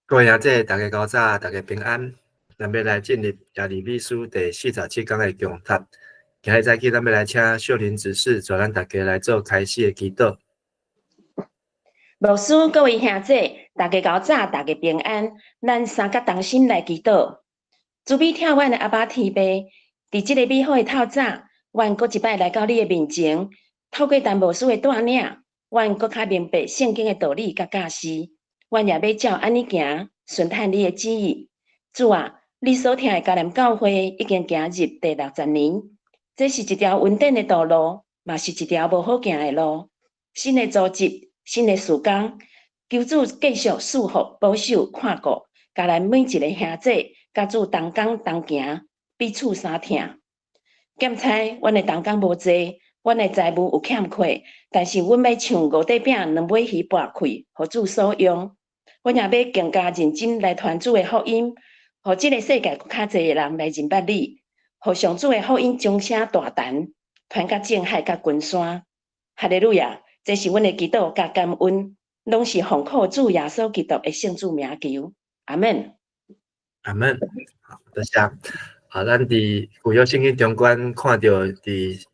各位兄弟，大家早，大家平安。咱欲來進入耶利米書第四十七講的共讀。今日早起，咱欲來請秀玲執事帶咱大家來做開始的祈禱。牧師，各位兄弟，大家早，大家平安。咱三甲同心來祈禱。慈悲疼阮的阿爸天父，佇這個美好的透早，阮閣一擺來到你的面前，透過陳牧師的帶領，阮閣較明白聖經的道理佮教示。阮也欲照按呢行，順趁你的旨意。主啊，你所疼的迦南教會已經行入第六十年，這是一條穩定的道路，嘛是一條無好行的路。新的組織，新的事工，求主繼續賜福、保守、看顧，共咱每一个兄弟，佮主同工同行，彼此相疼。檢猜阮的同工無濟，阮的財務有欠缺，但是阮欲像五塊餅兩尾魚跋開，予主所用。阮也欲更加認真來傳主的福音，予這个世界閣較濟的人來認捌你，予上主的福音鐘聲大彈，傳甲眾海佮群山。哈利路亞！這是阮的祈禱佮感恩，攏是奉靠主耶穌基督的聖主名求。阿們。阿們。好，多謝。啊，咱佇舊約聖經中間看著佇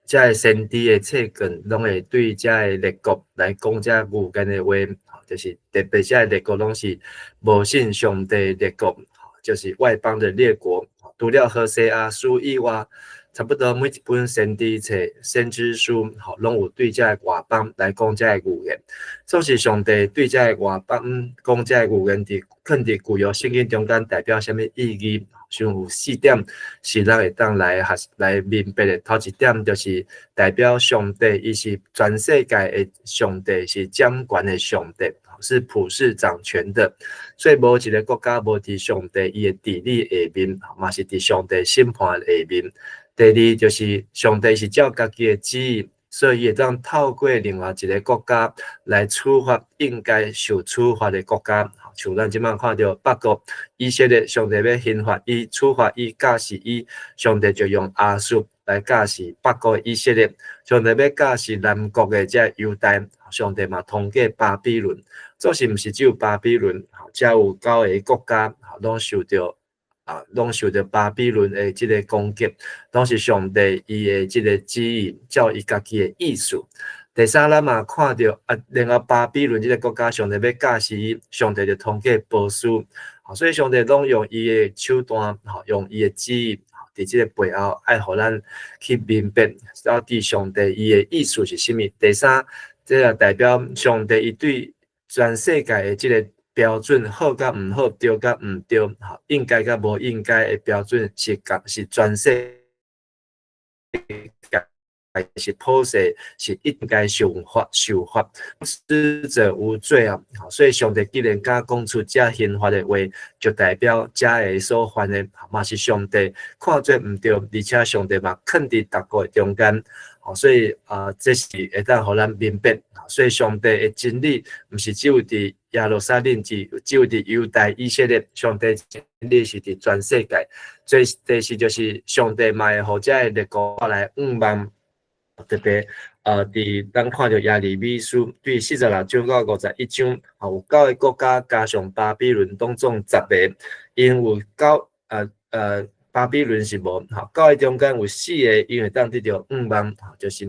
遮个先知的冊卷，攏會對遮个列國來講遮預言的話，就是特別遮个列國攏是無信上帝列國，就是外邦的列國。除了何西阿書以外，差不多每一本先知冊、先知書，吼，攏有對遮个外邦來講遮个預言。總是上帝對遮個外邦講遮个預言，佇囥佇舊約聖經中間代表啥物意義？像有四點是咱會當來學來明白的。頭一點就是代表上帝，伊是全世界的上帝，是掌權的上帝，是普世掌權的。所以無一个國家無佇上帝伊的治理下面，嘛是佇上帝審判下面。第二就是上帝是照家己的旨意，所以伊會當透過另外一个國家來處罰應該受處罰的國家。像咱這擺看著北國以色列，上帝欲刑罰伊、處罰伊、教示伊，上帝就用亞述來教示北國以色列。上帝欲教示南國的這猶大，上帝嘛通過巴比倫。總是毋是只有巴比倫，遮有九个國家，攏受著巴比倫的這个攻擊，攏是上帝伊的這个旨意，照伊家己的意思。第三，咱嘛看著啊，然後巴比倫這个國家，上帝欲教示伊，上帝就通過波斯，所以上帝攏用伊的手段，用伊的旨意，佇這个背後愛予咱去明白，到底上帝伊的意思是啥物。第三，這個代表上帝伊對全世界的這个標準，好佮毋好，對佮毋對，應該佮無應該的標準是共是全世界是普世是應該受罰受罰，死者無罪啊！所以上帝既然敢講出遮刑罰的話，就代表遮个所犯的嘛是上帝看做毋對，而且上帝嘛囥佇逐個中間，所以啊，這是會當予咱明白。所以上帝的真理毋是只有佇耶路撒冷，只有佇猶大以色列，上帝真理是佇全世界。最第四就是上帝嘛會予遮个列國來向望。特別，佇咱看著耶利米書對四十六章到五十一章，有九个國家加上巴比倫，當總十个，𪜶有九，巴比倫是無，九个中間有四个，𪜶會當得著向望，就是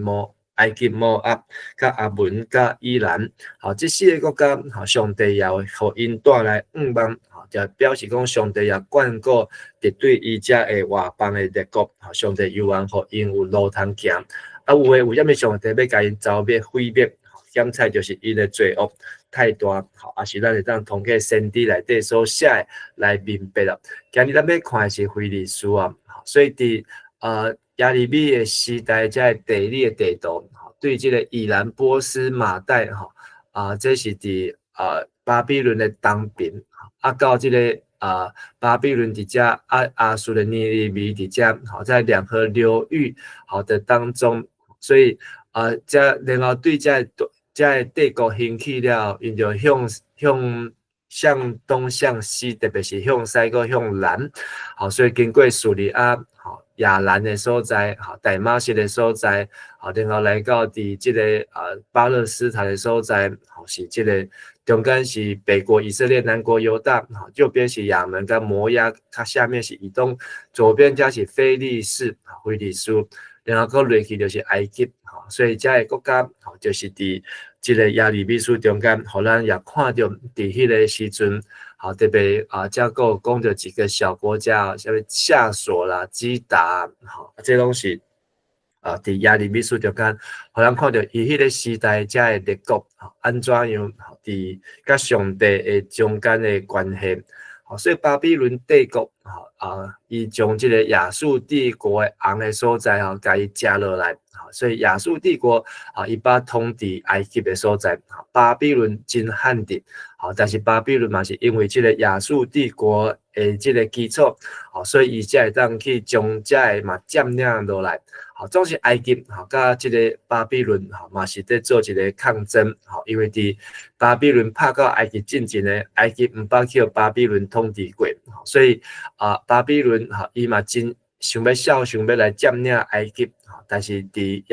埃及、摩押、佮亞捫、佮以攔，這四个國家，上帝也會予𪜶帶來向望，就表示講上帝也眷顧佇對伊遮个外邦的列國，上帝猶原予𪜶有路通行。啊，有的為啥物上帝欲共𪜶剿滅毀滅？檢採就是𪜶的罪惡太大，抑是咱會當通過先知內底所寫的來明白啦。今日咱欲看的是非利士啊，所以佇耶利米的時代，遮個地理的地圖，對這个以攔、波斯、瑪代，吼啊，這是佇巴比倫的東邊，啊到這个巴比倫佇遮，啊亞述的尼尼微佇遮，吼在兩河流域好的當中。所以啊，遮然後對遮個遮个帝國興起了，𪜶就向東向西，特別是向西閣向南，好，所以經過敘利亞，吼，亞蘭的所在，吼，大馬色的所在，吼，然後來到佇這个巴勒斯坦的所在，吼，是這个中間是北國以色列，南國猶大，吼，右邊是亞捫佮摩押，較下面是以東，左邊才是非利士，非利士，然後閣落去就是埃及，吼，所以這个國家，吼，就是佇這个耶利米書中間，予咱也看著佇彼个時陣。好，特別啊，遮閣有講著一个小國家，啥物夏瑣啦、基達，吼，這攏是啊，佇耶利米書中間，予咱看著伊彼个時代遮的列國，按怎樣佇佮上帝的中間的關係。好，所以巴比倫帝國，吼啊，伊將這个亞述帝國的紅的所在，吼，共伊食落來。所以亞述帝國啊，伊捌統治埃及的所在，巴比倫真罕見，吼，但是巴比倫嘛是因為這个亞述帝國的這个基礎，吼，所以伊才會當去將遮个嘛佔領落來。吼，總是埃及吼，佮這个巴比倫吼嘛是佇做一个抗爭，吼，因為佇巴比倫拍到埃及進前呢，埃及毋捌去予巴比倫統治過，所以啊，巴比倫吼伊嘛真想欲肖想欲來佔領埃及。但是佇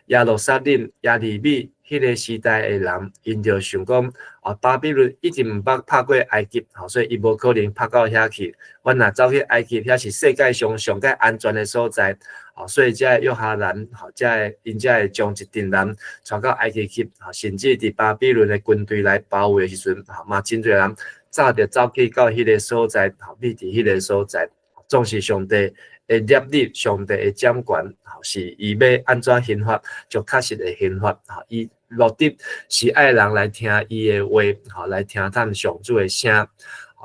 耶路撒冷、耶利米彼个時代的人，𪜶就想講，啊，巴比倫一直毋捌拍過埃及，吼，所以伊無可能拍到遐去。阮若走去埃及，遐是世界上上蓋安全的所在，吼，所以遮个約哈難，吼，遮个𪜶才會將一陣人帶到埃及去，吼，甚至佇巴比倫的軍隊來包圍的時陣，吼，嘛真濟人早就走去到彼个所在，吼，匿佇彼个所在，總是上帝的立意，上帝的掌權，吼，是伊欲按怎刑罰，就確實會刑罰，吼，伊目的是愛人來聽伊的話，吼，來聽探上主的聲，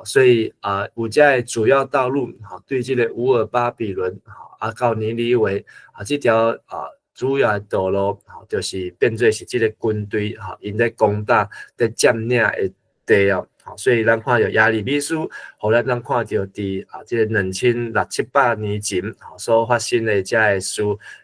所以啊，有遮个主要道路，吼，對這个烏爾巴比倫，吼，啊到尼尼微，啊，這條啊主要的道路，吼，就是變做是這个軍隊，吼，𪜶咧攻打、咧佔領的地哦。好，所以咱看著耶利米書，予咱看著佇啊，這个兩千六七百年前吼所發生的遮个事，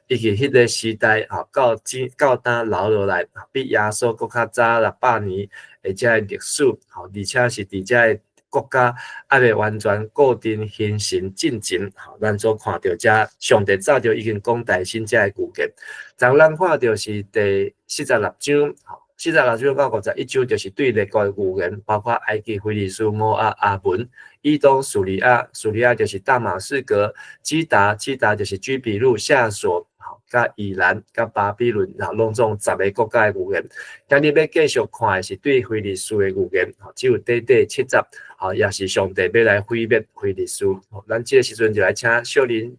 以及彼个時代吼到今到今留落來，比耶穌閣較早600年的遮个歷史，吼，而且是佇遮个國家猶未完全固定形成進前，吼，咱所看著遮上帝早就已經講大先遮个預言。昨咱看著是第四十六章，吼。46章到51章就是對列國的預言，包括埃及、非利士、摩押、亞捫、以東、敘利亞，敘利亞就是大馬士革、基達，基達就是居比路、夏瑣，吼，佮以蘭、佮巴比倫，吼，攏總10个國家的預言。今日欲繼續看的是對非利士的預言，吼，只有短短七節，吼，也是上帝欲來毀滅非利士。咱這个時陣就來請秀玲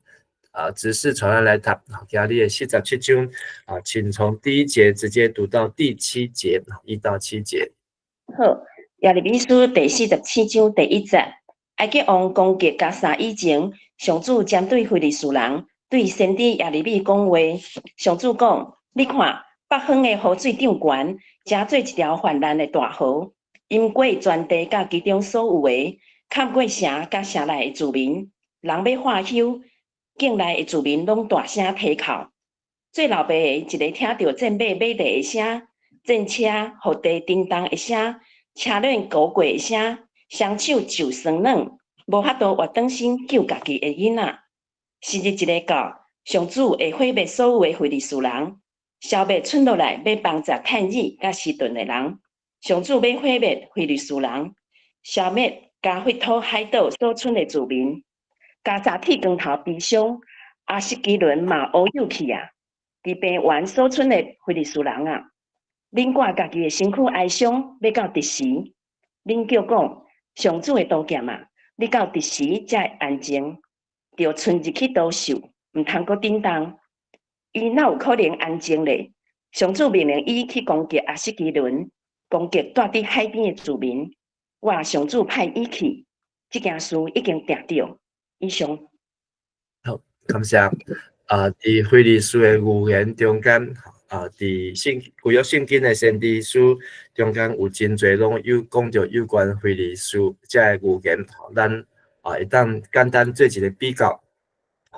啊，執事傳來來讀，今日的四十七章啊，請從第一節直接讀到第七節，1到7節。好，耶利米書第四十七章第一節，埃及王攻擊迦薩以前，上主針對非利士人，對先知耶利米講話。上主講：你看，北方的河水漲懸，成做一條泛濫的大河，淹過全地佮其中所有的，崁過城佮城內的住民，人欲喝休。境內的住民攏大聲啼哭。做老爸的一个聽著戰馬馬蹄的聲，戰車予地震動的聲，車輪鼓過的聲，雙手就酸軟，無法度活轉身救家己的囡仔。時日一个到，上主會毀滅所有的非利士人，消滅村落來欲幫助泰爾佮西頓的人。上主欲毀滅非利士人，消滅迦弗陀海島所剩的住民。迦薩剃光頭悲傷，亞實基倫嘛烏有去啊！佇平原所剩的非利士人啊，恁掛家己的身軀哀傷，欲到佇時？恁叫講上主的刀劍啊，你到佇時才會安靜？著春日去刀受，毋通閣振動。伊哪有可能安靜咧？上主命令伊去攻擊亞實基倫，攻擊住佇海邊的住民。我上主派伊去，這件事已經定著。以上。好，感謝。啊，佇非利士的預言中間，啊，佇聖舊約聖經的先知書中間有真濟攏有講著有關非利士遮个預言，咱啊會當簡單做一个比較。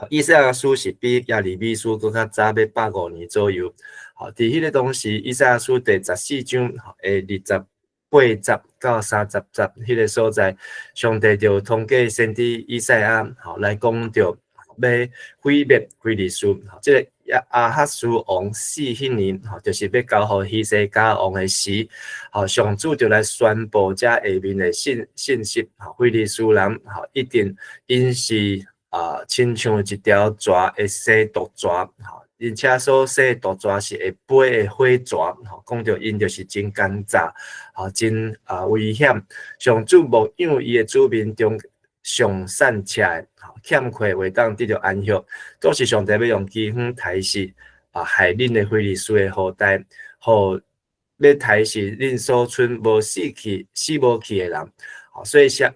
以賽亞書是比耶利米書閣較早欲150年左右。好，佇彼个當時，以賽亞書第14章的28節到30節彼个所在，上帝就通過先知以賽亞，吼來講著。欲毀滅非利士。這个亞哈斯王死彼年，就是欲交予希西家王的時，上主就來宣布這下面的信息，非利士人，一定𪜶是啊，親像一條蛇會生毒蛇，而且所生的毒蛇是會飛的火蛇，講著𪜶就是真奸詐，真啊危險。上主牧養伊的子民中上散赤的，欠缺袂當得著安息，總是上帝欲用饑荒刣死啊，害恁的非利士的後代，予欲刣死恁所賰無死去、死無去的人。所以城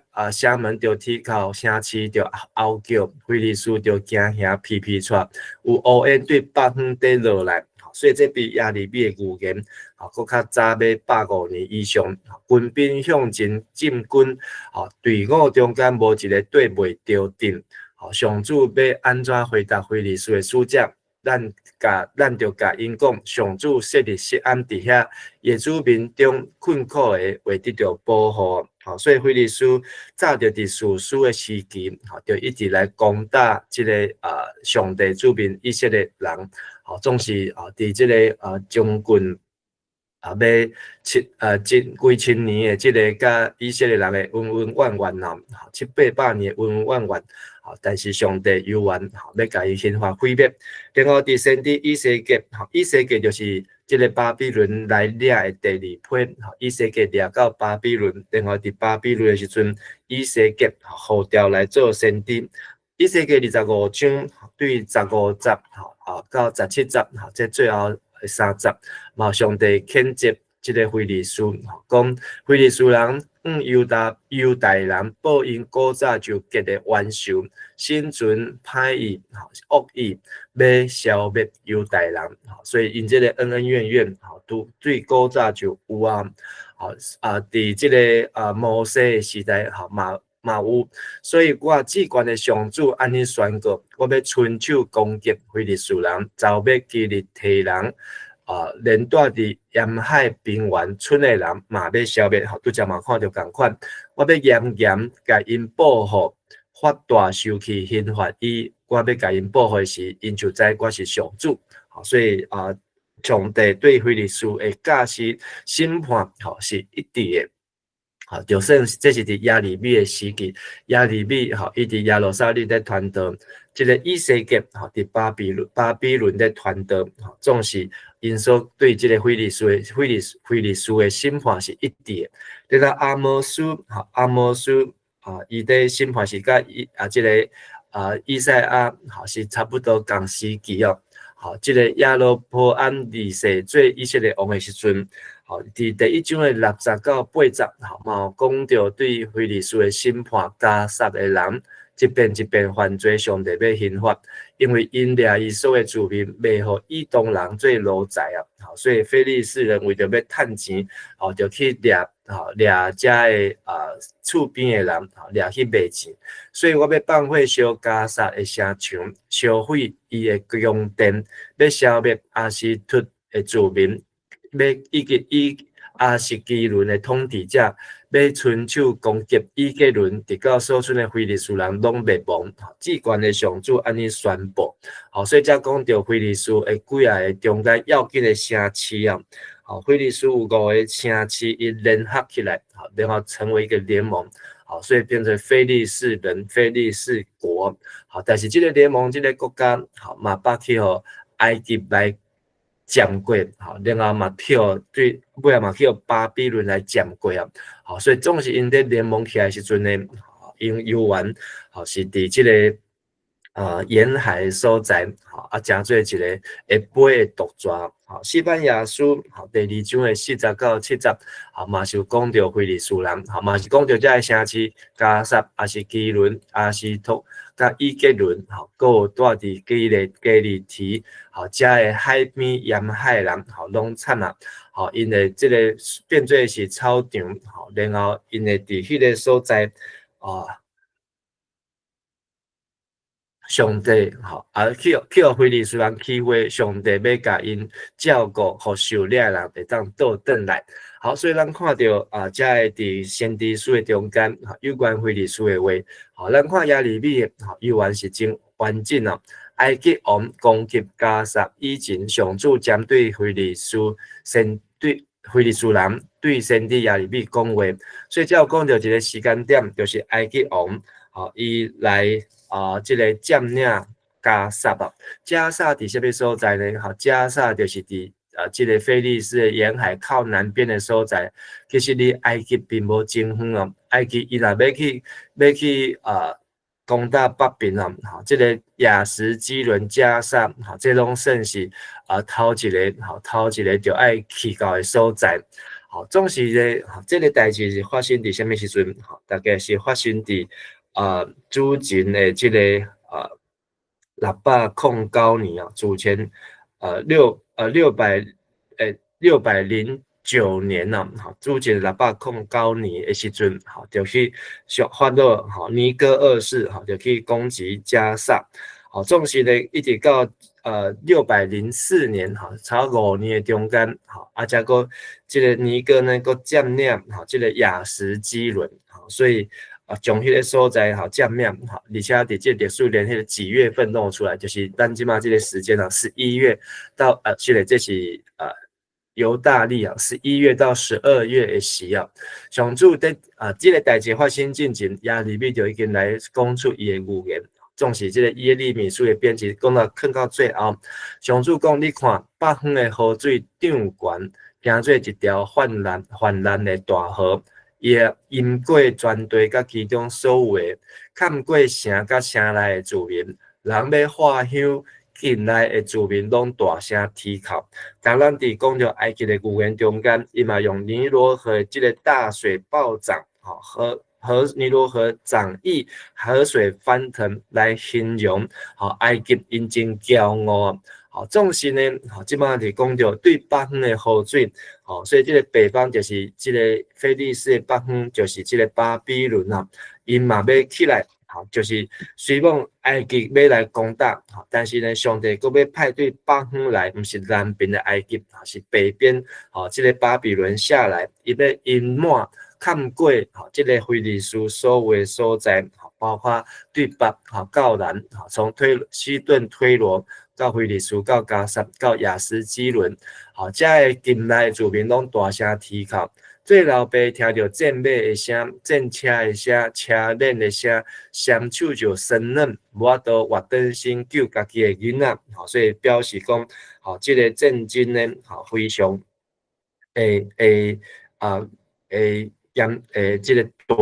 門就鐵釦，城市就吼叫，非利士就驚嚇皮皮掣，有烏煙對北方底落來，所以這比耶利米的預言，閣較早欲150年以上。軍兵向前進軍，隊伍中間無一个綴袂著陣。上主欲按怎回答非利士的使者？咱就共𪜶講，上主設立錫安佇遐，伊的子民中困苦的會得著保護。所以非利士早就佇士師的時期，就一直來攻打這个上帝子民以色列人。總是佇這个將近欲幾千年的這个佮以色列人的恩恩怨怨啊，七八百年的恩恩怨怨。但是上帝猶原欲共伊刑罰毀滅。然後佇先知以西結，以西結就是這个巴比倫來掠的第二批，以西結掠到巴比倫，然後佇巴比倫的時陣，以西結呼召來做先知。以西結25章對15節，到17節，這最後的三節，嘛上帝譴責這个非利士，講非利士人向猶大人報𪜶古早就結的冤仇，心存歹意、惡意，欲消滅猶大人，所以𪜶這个恩恩怨怨，都對古早就有啊，佇這个摩西的時代，嘛有，所以我至懸的上主按呢宣告：我欲伸手攻擊非利士人，嘲滅基列提人。連蹛佇沿海平原村的人嘛欲消滅，拄才嘛看著仝款。我欲嚴嚴共𪜶報復，發大受氣刑罰伊。我欲共𪜶報復時，𪜶就知我是上主。所以啊，上帝對非利士的教示審判，是一致的。就算這是佇耶利米的時期，耶利米伊佇耶路撒冷咧傳道，這个以西結佇巴比倫咧傳道，總是𪜶所對這个非利士的審判是一致的。這个阿摩司，阿摩司啊，伊咧審判是佮以啊這个以賽亞是差不多仝時期哦。這个耶羅波安二世做以色列王的時陣，佇第一章的6節到8節，嘛有講著對非利士的審判，迦薩的人一遍一遍犯罪，上帝欲刑罰，因為𪜶掠伊所的子民，賣予以東人做奴才啊。所以非利士人為著欲趁錢，就去掠，掠遮的厝邊的人，掠去賣錢。所以我欲放火燒迦薩的城牆，燒毀伊的宮殿，欲消滅亞實突的子民，欲以及以亞實基倫的統治者，欲伸手攻擊以革倫，直到所賰的非利士人攏滅亡。至懸的上主按呢宣布。所以才講著非利士的幾仔个中間要緊的城市啊。非利士有五个城市，伊聯合起來，然後成為一個聯盟。所以變成非利士人、非利士國。但是這个聯盟、這个國家，嘛捌去予埃及來佔過，然後嘛去予對尾仔嘛去予巴比倫來佔過啊。所以總是𪜶咧聯盟起來時陣呢，𪜶猶原是佇這个沿海所在，成做一个會飛的毒蛇。西番雅書，第二章的4節到7節，嘛是有講著非利士人，嘛是講著這个城市迦薩，抑是基倫，亞實突，佮以革倫，閣有蹛佇基列提，遮个海邊沿海人，攏慘啊！𪜶的這个變做是草場，然後𪜶會佇彼个所在，上帝去予非利士人欺負，上帝欲共𪜶照顧，予受掠的人會當倒轉來。所以咱看著啊，遮个佇先知書的中間，有關非利士的話，咱看耶利米的，猶原是真完整啊。埃及王攻擊迦薩以前，上主針對非利士先對非利士人對先知耶利米講話，所以才有講著一個時間點，就是埃及王吼伊來啊，這个佔領迦薩啊。迦薩佇啥物所在呢？吼，迦薩就是佇啊這个非利士的沿海靠南邊的所在。其實離埃及並無真遠哦。埃及伊若欲去啊攻打北邊啊，吼，這个亞實基倫、迦薩，吼，這攏算是啊頭一个，吼，頭一个就愛去到的所在。吼，總是咧，這个代誌是發生佇啥物時陣？吼，大概是發生佇啊主前的這个啊609年啊，主前609年啊，吼，主前609年的時陣，吼，就去上法老吼尼哥二世吼，就去攻擊迦薩，吼，總是咧一直到604年，吼，差5年的中間，吼，啊，才閣這个尼哥呢，閣佔領吼這个亞實基倫，吼，所以啊，將彼个所在吼佔領，吼，而且佇這歷史連彼個幾月份弄出來，就是咱這馬這个時間啊，十一月到是咧，這是猶大曆啊，11月到12月的時啊，上主佇啊，這个代誌發生進前，耶利米就已經來講出伊的預言。總是這个耶利米書的編輯講到囥到最後，上主講：你看北方的河水漲懸，成做一條泛濫泛濫的大河，伊會淹過全地佮其中所有的，崁過城佮城內的住民，人欲化鄉境內的住民攏大聲啼哭。當咱佇講著埃及的預言中間，伊嘛用尼羅河這个大水暴漲，吼和尼羅河漲溢，河水翻騰來形容，吼埃及𪜶真驕傲，吼總是呢，吼這擺是講著對北方的河水，吼所以這个北方就是這个非利士的北方，就是這个巴比倫啊，𪜶嘛欲起來，吼就是雖講埃及欲來攻打，吼但是呢，上帝閣欲派對北方來，毋是南邊的埃及，是北邊，吼這个巴比倫下來，伊欲淹沒。崁過吼，這个非利士所有的所在，包括對北吼到南，吼從推西頓推羅到非利士到迦薩到亞實基倫，吼遮个境內住民攏大聲啼哭。做老爸聽著戰馬的聲、戰車的聲、車輦的聲，雙手就酸軟，無法度活轉身救家己的囡仔，吼所以表示講，吼這个戰爭呢，吼非常會會啊會。嚴這个大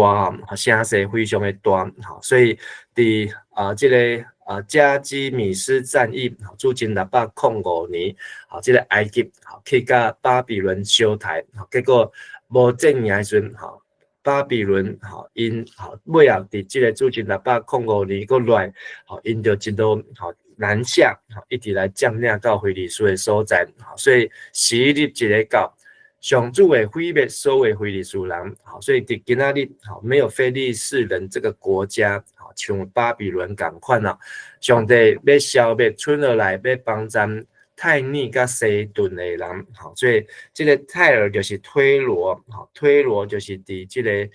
吼，聲勢非常的大吼，所以佇啊這个啊加基米斯戰役，主前605年，吼這个埃及吼去佮巴比倫相刣，結果無戰贏的時陣，吼巴比倫吼𪜶吼尾仔佇這个主前605年閣來，吼𪜶就一路吼南下，吼一直來佔領到非利士的所在，所以時日一个到。上主會毀滅所有非利士人，好，所以佇今仔日，吼，沒有非利士人這個國家，吼，像巴比倫仝款啊。上帝欲消滅剩落來，欲幫贊泰爾佮西頓的人，吼，所以這个泰爾就是推羅，吼，推羅就是佇這个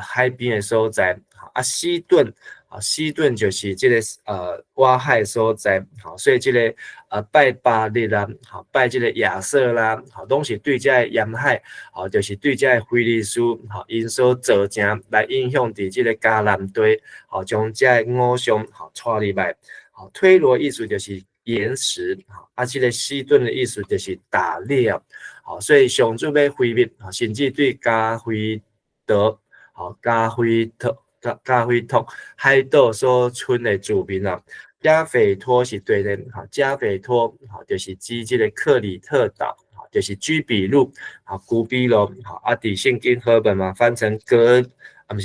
海邊的所在，啊，西頓。啊，西頓就是這个外海所在，吼，所以這个拜巴力啦，吼，拜這个亞舍啦，吼，攏是對這个沿海，吼，就是對這个非利士，吼，𪜶所造成來影響佇這个迦南地，吼，將這个偶像，吼，帶入來，吼，推羅意思就是岩石，吼，啊，這个西頓的意思就是打獵，吼，所以上主欲毀滅，甚至對加菲德，吼，加菲特。加菲托海島所賰的住民啊，加斐托是對的，吼，加斐托吼就是指這个克里特島，吼就是居比路，吼古比羅，吼啊，佇聖經和本嘛翻成格，啊，不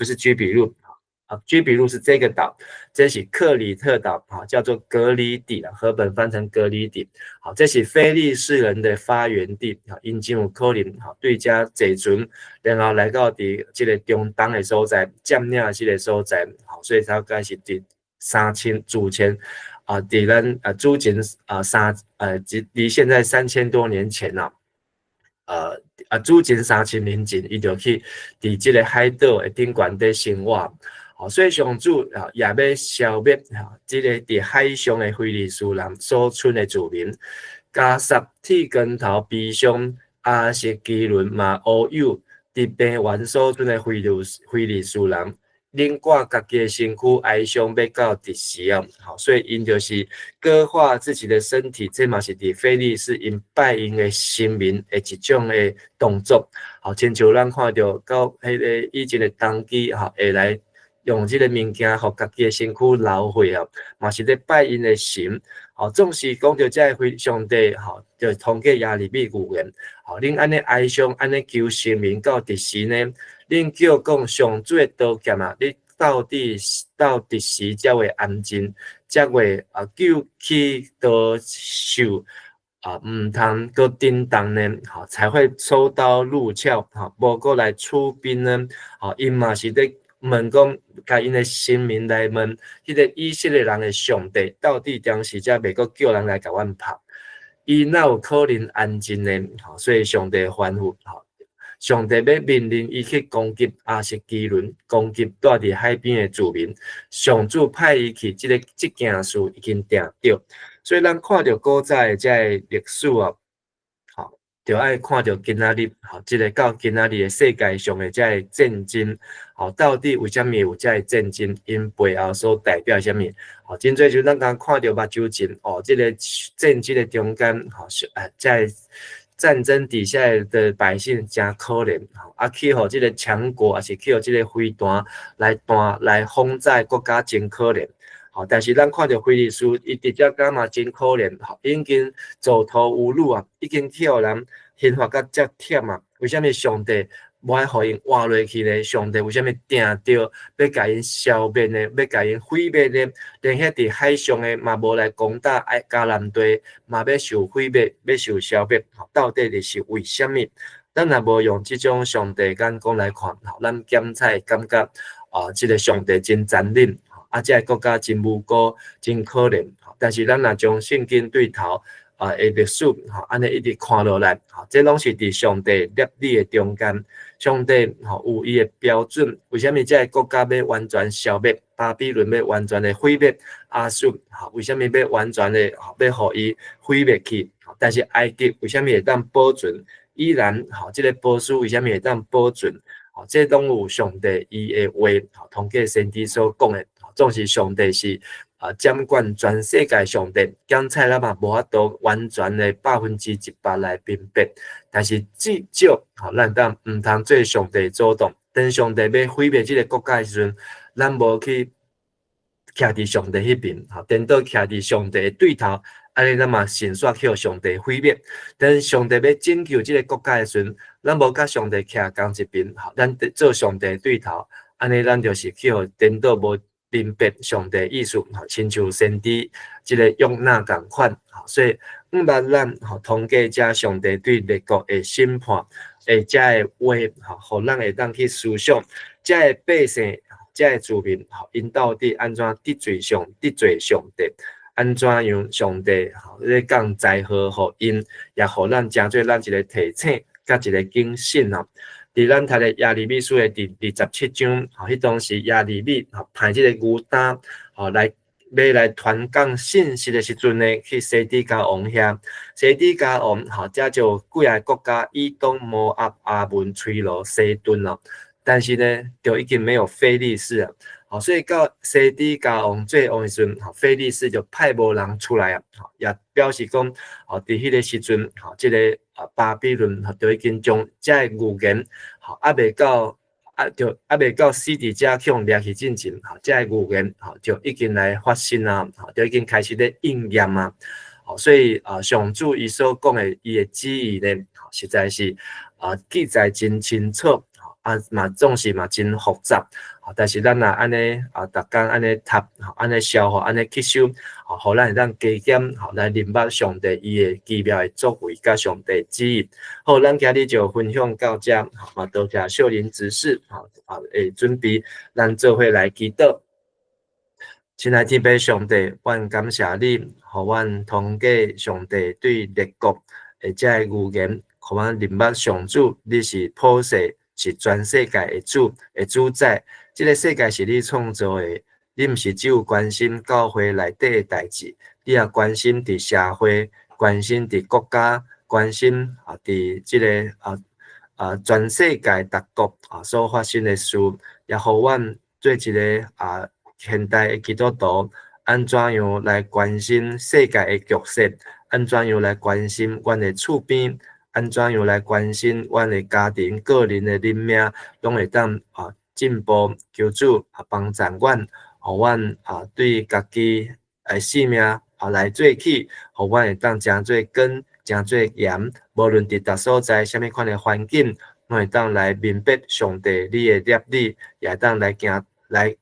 是居比路，啊，居比路是這个島，這是克里特島，吼叫做格里底啦，和本翻成格里底，好，這是非利士人的發源地，吼，𪜶真有可能，吼對遮坐船，然後來到佇這个中東的所在，佔領這个所在，吼，所以才開始佇三千主前啊，佇咱啊主前啊三離現在3000多年前啊，主前3000年前，伊就去佇這个海島的頂懸佇生活。好，所以上主啊也欲消滅哈，這个佇海上的非利士人所賰的子民。迦薩剃光頭悲傷，亞實基倫嘛烏有，佇平原所賰的非利士人，恁掛家己的身軀哀傷欲到日時啊！好，所以𪜶就是割劃自己的身體，這嘛是佇非利士𪜶拜𪜶的神明的一種的動作。好，親像咱看著到彼个以前的童乩吼，會來用這个物件，予家己的身軀流血啊，嘛是咧拜𪜶的神。吼，總是講著這个非上帝吼，就通過耶利米預言。吼，恁按呢哀傷，按呢求神明到佇時呢？恁叫講上主的刀劍啊，你到底到佇時才會安靜，才會啊救起刀受啊，毋通閣震動呢？吼，才會抽刀入鞘，吼，無閣來出兵呢？吼，𪜶嘛是咧問講，共𪜶的神明來問，彼个以色列人的上帝到底當時才袂閣叫人來共阮拍？伊哪有可能安靜呢？吼，所以上帝吩咐，吼，上帝欲命令伊去攻擊亞實基倫，攻擊蹛佇海邊的子民。上主派伊去，這件事已經定著。所以咱看著古早的這个歷史啊，吼，就愛看著今仔日，吼，這个到今仔日的世界上的這个戰爭，吼，到底為啥物有這个戰爭？𪜶背後所代表啥物？吼，真濟時咱剛看著目睭前，哦，這个戰爭的中間，吼，是啊，這个戰爭底下的百姓誠可憐，啊，去予這个強國，抑是去予這个飛彈來彈來轟炸國家，真可憐。吼，但是咱看著非利士，伊直接感覺真可憐，吼，已經走投無路啊，已經去予人刑罰甲遮忝啊。為啥物上帝無愛予𪜶活落去呢？上帝為啥物定著欲共𪜶消滅呢？欲共𪜶毀滅呢？連遐佇海上的嘛無來攻打愛迦南地，嘛欲受毀滅，欲受消滅。到底是為啥物？咱若無用這種上帝眼光來看，咱檢採會感覺啊，這个上帝真殘忍，啊，這个國家真無辜，真可憐。但是咱若將聖經對頭啊的歷史，吼，按呢一直看落來，吼，這攏是佇上帝立意的中間，上帝吼有伊的標準。為啥物這个國家欲完全消滅？巴比倫欲完全的毀滅？亞述吼，為啥物欲完全的吼欲予伊毀滅去？但是埃及為啥物會當保存？伊蘭吼，這个波斯為啥物會當保存？吼，這攏有上帝伊的話，吼，通過先知所講的，總是上帝是啊掌管全世界上帝。檢採咱嘛無法度完全的100%來明白，但是至少吼，咱當毋通做上帝阻擋。當上帝欲毀滅這个國家的時陣，咱無去徛佇上帝彼邊，吼，顛倒徛佇上帝的對頭，按呢咱嘛順紲去予上帝毀滅。當上帝欲拯救這个國家的時陣，咱無佮上帝徛仝一邊，吼，咱做上帝對頭，按呢咱就是去予顛倒無明白上帝意思，吼，親像先知這个約拿仝款，吼，所以毋捌咱吼通過這上帝對列國的審判的這个話，吼，予咱會當去思想，這个百姓、這个子民，吼，𪜶到底按怎得罪上帝？按怎樣上帝吼咧降災禍予𪜶，也予咱成做咱一个提醒，佮一个警醒哦。佇咱讀的耶利米書的第27章，吼，彼當時耶利米吼派這个猶大吼來欲來傳講信息的時陣呢，去西底家王遐，西底家王吼，遮就幾个國家，以東、摩押、亞捫、推羅、西頓咯。但是呢，就已經沒有非利士啊。吼，所以到西底家王做王的時陣，吼，非利士就派無人出來啊，也表示講，吼，佇彼个時陣，吼，這个啊巴比倫就已經將這个預言，吼，猶未到死佇遮去予掠去進前，吼，這个預言，吼，就已經來發生啊，吼，就已經開始咧應驗啊，吼，所以啊，上主伊所講的伊的旨意呢，實在是啊記載真清楚。啊，嘛總是嘛真複雜，但是咱若按呢啊，逐工按呢讀，按呢消化，按呢吸收，吼，予咱會當加減，吼來認捌上帝伊的奇妙的作為，佮上帝旨意。好，咱今日就分享到遮，嘛多謝秀玲執事，吼啊，會準備咱做伙來祈禱。親愛天父上帝，阮感謝你，予阮通過上帝對列國的這个預言，予阮認捌上主，你是普世是全世界的主的主宰，這个世界是你創造的，你毋是只有關心教會內底的代誌，你也關心佇社會，關心佇國家，關心佇這个全世界各國所發生的事，也予阮做一个現代的基督徒，按怎樣來關心世界的局勢，按怎樣來關心阮的厝邊，按怎樣來關心阮的家庭、個人的靈命，攏會當進步。求主幫助阮，予阮對家己的性命來做起，予阮會當成做光，成做鹽，無論佇佗所在，啥物款的環境，攏會當來明白上帝你的律例，也會當來行來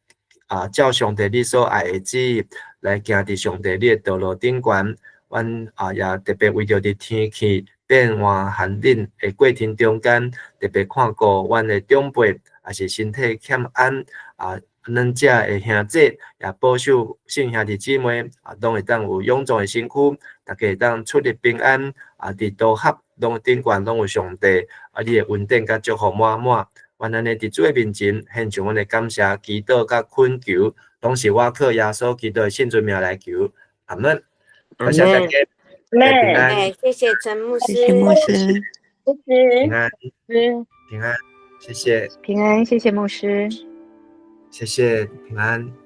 照上帝你所愛的旨意來行佇上帝你的道路頂懸。阮也特別為著佇天氣變換寒冷的過程中間，特別看顧阮的長輩，也是身體欠安軟弱的兄弟，也保守聖兄弟姊妹攏會當有勇壯的身軀，大家會當出入平安佇道合攏頂懸攏有上帝你的恩典佮祝福滿滿。阮按呢佇主的面前獻上阮的感謝、祈禱佮懇求，攏是我靠耶穌基督的聖尊名來求，阿門。多謝大家，平安。謝謝陳牧師，謝謝牧師，平安，平安，謝謝，平安，謝謝牧師，謝謝平安。